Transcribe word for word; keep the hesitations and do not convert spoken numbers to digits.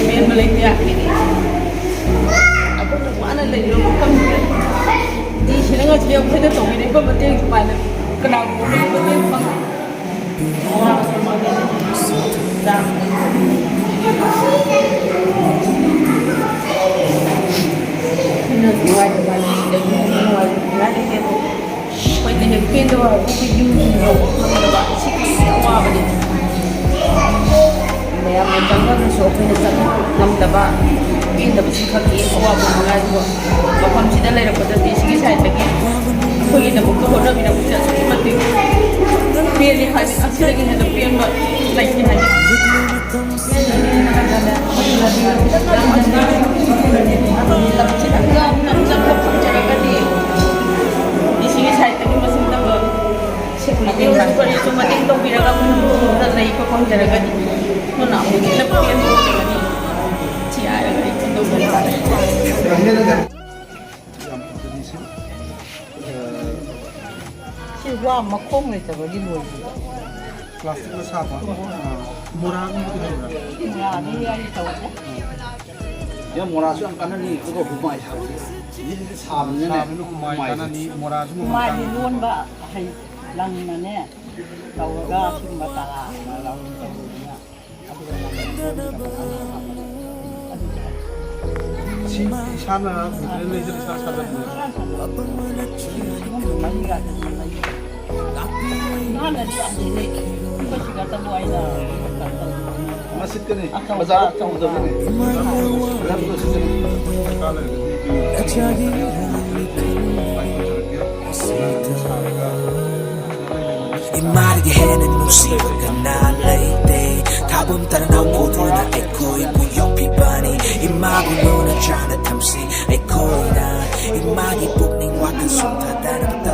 ꯄꯦꯟꯕ ꯂꯩꯇꯦ꯫ ꯑꯩꯈꯣꯏꯅ ꯋꯥꯅ ꯂꯩꯔꯤꯕ ꯃꯐꯝꯁꯤꯗ ꯗꯤ ꯁꯤꯅ ꯉꯁꯤ ꯑꯩꯈꯣꯏꯗ ꯇꯧꯕꯤꯔꯤꯕ ꯃꯇꯦꯡ ꯁꯨꯃꯥꯏꯅ ꯀꯅꯥꯒꯨꯝꯕ ꯃꯇꯦꯡ ꯄꯥꯡ-, ꯑꯩꯈꯣꯏꯅ ꯅꯨꯡꯉꯥꯏꯇꯕ ꯂꯩꯇꯦ, ꯅꯨꯡꯉꯥꯏꯇꯕ ꯂꯩꯇꯦ꯫ ꯑꯩꯈꯣꯏꯅ ꯍꯦꯛ ꯄꯦꯟꯗꯕ ꯑꯩꯈꯣꯏ ꯌꯨꯝ ꯌꯧꯕ ꯐꯪꯗꯕ ꯁꯤꯒꯤ ꯑꯋꯥꯕꯅꯤ꯫ ꯃꯌꯥꯝꯅ ꯆꯪꯉꯒꯁꯨ ꯑꯩꯈꯣꯏꯅ ꯆꯪꯕ ꯉꯝꯗꯕ, ꯄꯦꯟꯗꯕꯁꯤ ꯈꯛꯀꯤ ꯑꯋꯥꯕ ꯃꯉꯥꯏ꯫ ꯑꯗꯨꯒ ꯃꯐꯝꯁꯤꯗ ꯂꯩꯔꯛꯄꯗꯗꯤ ꯁꯤꯒꯤ ꯁꯥꯏꯠꯇꯒꯤ ꯑꯩꯈꯣꯏꯒꯤꯗꯃꯛꯇ ꯍꯣꯠꯅꯕꯤꯔꯛꯄꯁꯦ ꯑꯁꯨꯛꯀꯤ ꯃꯇꯤꯛ ꯄꯦꯜꯂꯤ ꯍꯥꯏꯗꯤ ꯑꯁꯤꯗꯒꯤ ꯍꯦꯟꯅ ꯄꯦꯟꯕ ꯂꯩꯇꯦ ꯍꯥꯏꯗꯤ꯫ ꯏꯁꯤꯡꯒꯤ ꯁꯥꯏꯠꯇꯒꯤ ꯃꯁꯤꯡ ꯇꯝꯕ ꯃꯇꯦꯡ ꯀꯔꯤꯁꯨ ꯃꯇꯦꯡ ꯇꯧꯕꯤꯔꯒ ꯑꯩꯈꯣꯏꯅ ꯂꯩꯕ ꯐꯪꯖꯔꯒꯗꯤ ꯑꯩꯈꯣꯏꯅ ꯑꯃꯨꯛ ꯍꯦꯟꯅ ꯄꯦꯟꯕ ꯑꯣꯏꯖꯒꯅꯤ꯫ ꯁꯤ ꯍꯥꯏꯔꯒ ꯑꯩ ꯐꯣꯡꯗꯣꯛꯆꯔꯤ꯫ ꯁꯤ ꯋꯥ ꯃꯈꯣꯡ ꯂꯩꯇꯕꯒꯤ ꯂꯣꯏꯈꯤꯕ꯫ ꯄ꯭ꯂꯥꯁꯇꯤꯛꯅ ꯁꯥꯕ, ꯑ, ꯃꯣꯔꯥꯒꯨꯝꯕꯗꯤ ꯂꯩꯕ꯭ꯔꯥ? ꯃꯣꯔꯥꯗꯤ ꯑꯩ ꯇꯧꯗꯦ꯫ ꯌꯥꯝ ꯃꯣꯔꯥꯁꯨ ꯌꯥꯝ ꯀꯥꯟꯅꯅꯤ, ꯑꯗꯨꯒ ꯍꯨꯃꯥꯏ ꯁꯥꯕꯁꯦ꯫ ꯁꯤꯁꯤꯗꯤ ꯁꯥꯕꯅꯤꯅꯅꯦ, ꯁꯥꯕꯅꯤꯅ ꯍꯨꯃꯥꯏ ꯍꯨꯃꯥꯏꯁꯦ꯫ ꯀꯥꯟꯅꯅꯤ, ꯃꯣꯔꯥꯁꯨ ꯃꯃꯜ ꯍꯨꯃꯥꯏꯗꯤ ꯇꯥꯡꯉꯤ꯫ ꯂꯣꯟꯕ ꯍꯩ ꯂꯪꯅꯅꯦ ꯇꯧꯔꯒ ꯁꯤꯒꯨꯝꯕ ꯇꯔꯥ ꯑꯃ ꯂꯧꯔꯒ ꯇꯧꯕꯅꯤꯅ꯫ ꯁꯤ ꯏꯁꯥꯅ ꯃꯦꯇꯔꯤꯌꯦꯜ ꯂꯩꯖꯔ ꯏꯁꯥ ꯁꯥꯖꯕꯅꯦ꯫ ꯃꯁꯤꯠꯀꯅꯤ꯫ ꯕꯖꯥꯔꯗ ꯐꯪꯗꯕꯅꯤ꯫ ꯕꯖꯥꯔꯗ ꯐꯪꯗꯕꯅꯤ꯫ ꯏꯃꯥꯒꯤ ꯍꯦꯟꯅ ꯅꯨꯡꯁꯤꯕ ꯀꯅꯥ ꯂꯩꯇꯦ꯫ ꯊꯥꯕꯨꯝ ꯇꯔꯥꯅꯥꯎ ꯄꯨꯗꯨꯅ ꯑꯩꯈꯣꯏꯕꯨ ꯌꯣꯛꯄꯤꯕꯅꯤ꯫ ꯏꯃꯥꯕꯨ ꯂꯨꯅ ꯆꯥꯅ ꯊꯝꯁꯤ ꯑꯩꯈꯣꯏꯅ꯫ ꯏꯃꯥꯒꯤ ꯄꯨꯛꯅꯤꯡ ꯋꯥꯈꯜ ꯁꯣꯟꯊꯗꯅꯕ